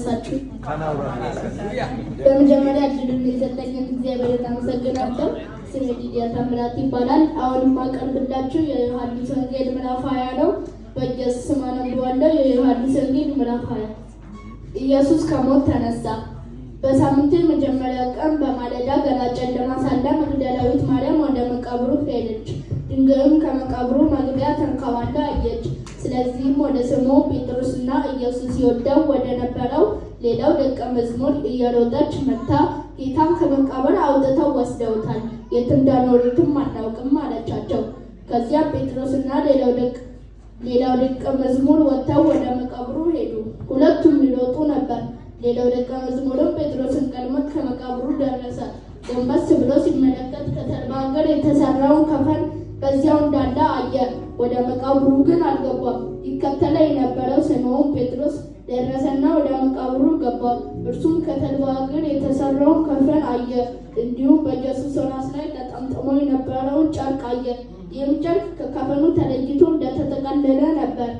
አደረሳችሁ። በመጀመሪያ እድሉን የሰጠኝን እግዚአብሔርን አመሰግናለሁ። ስሜ ሊዲያ ታምራት ይባላል። አሁን የማቀርብላችሁ የዮሐንስ ወንጌል ምዕራፍ 20 ነው። በኢየሱስ ስም አነብዋለሁ። የዮሐንስ ወንጌል ምዕራፍ 20። ኢየሱስ ከሞት ተነሳ። በሳምንቱ የመጀመሪያ ቀን በማለዳ ገና ጨለማ ሳለ መግደላዊት ማርያም ወደ መቃብሩ ሄደች። ድንጋዩም ከመቃብሩ መግቢያ ተንከባሎ አየች። ስለዚህም ወደ ስምዖን ጴጥሮስና ኢየሱስ ይወደው ወደ ነበረው ሌላው ደቀ መዝሙር እየሮጠች መጥታ፣ "ጌታን ከመቃብር አውጥተው ወስደውታል፣ የት እንዳኖሩትም አናውቅም" አለቻቸው። ከዚያም ጴጥሮስና ሌላው ደቀ መዝሙር ወጥተው ወደ መቃብሩ ሄዱ። ሁለቱም ይሮጡ ነበር። ሌላው ደቀ መዝሙርም ጴጥሮስን ቀድሞት ከመቃብሩ ደረሰ። ጎንበስ ብሎ ሲመለከት ከተልባ እግር የተሰራውን ከፈን በዚያው እንዳለ አየ። ወደ መቃብሩ ግን አልገባም። ይከተለው የነበረው ስምዖን ጴጥሮስ ደረሰና ወደ መቃብሩ ገባ። እርሱም ከተልባ እግር የተሰራውን ከፈን አየ። እንዲሁም በኢየሱስ ራስ ላይ ተጠምጥሞ የነበረውን ጨርቅ አየ። ይህም ጨርቅ ከከፈኑ ተለይቶ እንደተጠቀለለ ነበር።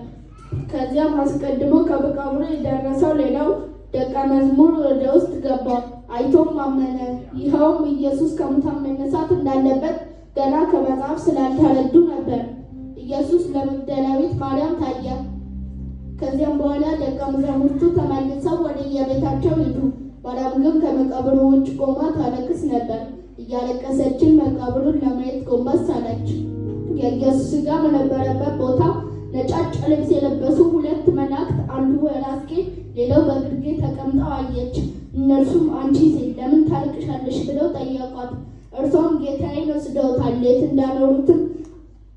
ከዚያም አስቀድሞ ከመቃብሩ የደረሰው ሌላው ደቀ መዝሙር ወደ ውስጥ ገባ፣ አይቶም አመነ። ይኸውም ኢየሱስ ከሙታን መነሳት እንዳለበት ገና ከመጽሐፍ ስላልተረዱ ነበር። ኢየሱስ ለመግደላዊት ማርያም ታየ። ከዚያም በኋላ ደቀ መዛሙርቱ ተመልሰው ወደ የቤታቸው ሄዱ። ማርያም ግን ከመቃብሩ ውጭ ቆማ ታለቅስ ነበር። እያለቀሰችም መቃብሩን ለማየት ጎንበስ አለች። የኢየሱስ ሥጋ በነበረበት ቦታ ነጫጭ ልብስ የለበሱ ሁለት መላእክት፣ አንዱ በራስጌ ሌላው በግርጌ ተቀምጠው አየች። እነርሱም "አንቺ ሴት፣ ለምን ታለቅሻለሽ?" ብለው ጠየቋት። እርሷም "ጌታዬን ወስደውታል፣ የት እንዳኖሩትም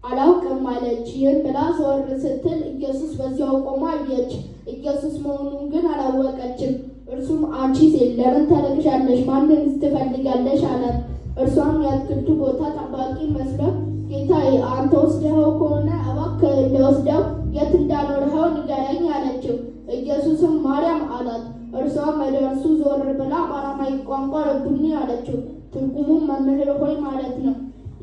አላውቅም" አለች። ይህን ብላ ዞር ስትል ኢየሱስ በዚያው ቆሞ አየች። ኢየሱስ መሆኑን ግን አላወቀችም። እርሱም "አንቺ ሴት፣ ለምን ታለቅሻለሽ? ማንን ትፈልጊያለሽ?" አላት። እርሷም የአትክልቱ ቦታ ጠባቂ መስሏት፣ "ጌታዬ፣ አንተ ወስደኸው ከሆነ እባክህ እንድወስደው የት እንዳኖርኸው ንገረኝ" አለችው። ኢየሱስም "ማርያም" አላት። እርሷም ወደ እርሱ ዞር ብላ በአራማይክ ቋንቋ "ረቡኒ" አለችው። ትርጉሙም መምህር ሆይ ማለት ነው።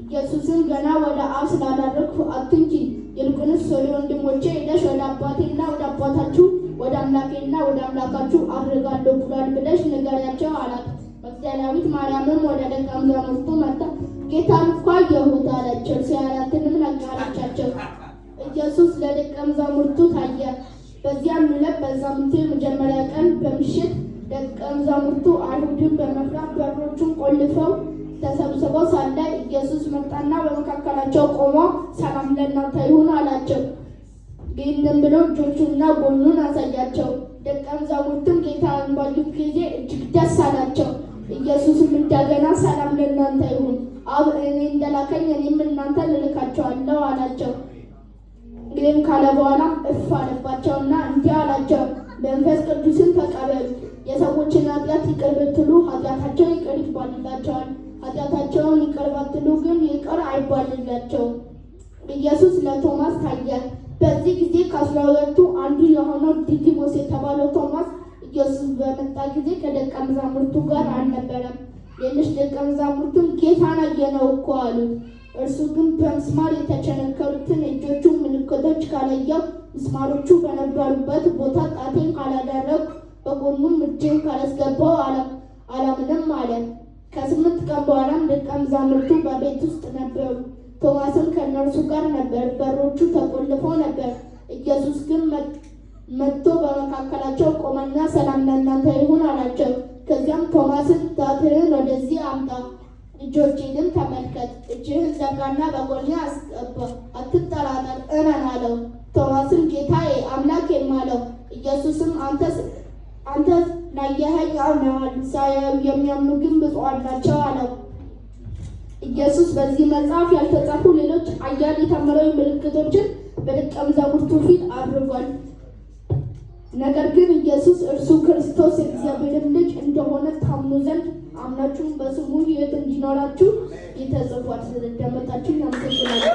ኢየሱስም "ገና ወደ አብ ስላላረግሁ አትንኪኝ፣ ይልቁንስ ወደ ወንድሞቼ ሄደሽ ወደ አባቴና ወደ አባታችሁ፣ ወደ አምላኬና ወደ አምላካችሁ አርጋለሁ ብሏል ብለሽ ንገሪያቸው" አላት። መግደላዊት ማርያምም ወደ ደቀ መዛሙርቱ መጥታ "ጌታን እኮ አየሁት" አለች። እርሱ ያላትንም ነገረቻቸው። ኢየሱስ ለደቀ መዛሙርቱ ታየ። በዚያም ዕለት በሳምንቱ የመጀመሪያ ቀን በምሽት ደቀ መዛሙርቱ አይሁድን በመፍራት በሮቹን ቆልፈው ተሰብስበው ሳለ ኢየሱስ መጣና በመካከላቸው ቆሞ "ሰላም ለእናንተ ይሁን" አላቸው። ይህንም ብሎ እጆቹንና ጎኑን አሳያቸው። ደቀ መዛሙርቱም ጌታን ባዩት ጊዜ እጅግ ደስ አላቸው። ኢየሱስም እንደገና "ሰላም ለእናንተ ይሁን፣ አብ እኔን እንደላከኝ እኔም እናንተን እልካችኋለሁ" አላቸው። ይህም ካለ በኋላም እፍ አለባቸውና እንዲህ አላቸው፣ "መንፈስ ቅዱስን ተቀበሉ። የሰዎችን ኃጢአት ይቅር ብትሉ ኃጢአታቸው ይቅር ይባልላቸዋል። ኃጢአታቸውን ይቅር ባትሉ ግን ይቅር አይባልላቸውም።" ኢየሱስ ለቶማስ ታየ። በዚህ ጊዜ ከ12ቱ አንዱ የሆነው ዲዲሞስ የተባለው ቶማስ ኢየሱስ በመጣ ጊዜ ከደቀ መዛሙርቱ ጋር አልነበረም። ሌሎች ደቀ መዛሙርቱም "ጌታን አየነው እኮ" አሉት። እርሱ ግን "በምስማር የተቸነከሩትን የእጆቹን ምልክቶች ካላየሁ፣ ምስማሮቹ በነበሩበት ቦታ ጣቴን ካላደረግሁ፣ በጎኑም እጄን ካላስገባሁ አላምንም" አለ። ከ8 ቀን በኋላም ደቀ መዛሙርቱ በቤት ውስጥ ነበሩ፣ ቶማስም ከእነርሱ ጋር ነበር። በሮቹ ተቆልፈው ነበር። ኢየሱስ ግን መጥቶ በመካከላቸው ቆመና "ሰላም ለእናንተ ይሁን" አላቸው። ከዚያም ቶማስን "ጣትህን ወደዚህ አምጣ፣ እጆቼንም ተመልከት፣ እጅህን ዘርጋና በጎኔ አስገባ፣ አትጠራጠር፣ እመን" አለው። ቶማስም "ጌታዬ፣ አምላኬም" አለው። ኢየሱስም "አንተ ስላየኸኝ አምነሃል፣ ሳያዩ የሚያምኑ ግን ብፁዓን ናቸው" አለው። ኢየሱስ በዚህ መጽሐፍ ያልተጻፉ ሌሎች አያሌ ተአምራዊ ምልክቶችን በደቀ መዛሙርቱ ፊት አድርጓል። ነገር ግን ኢየሱስ እርሱ ክርስቶስ የእግዚአብሔር ልጅ እንደሆነ ታምኑ ዘንድ አምናችሁም በስሙ ሕይወት እንዲኖራችሁ ይህ ተጽፏል። ስለዳመጣችሁ አመሰግናለሁ።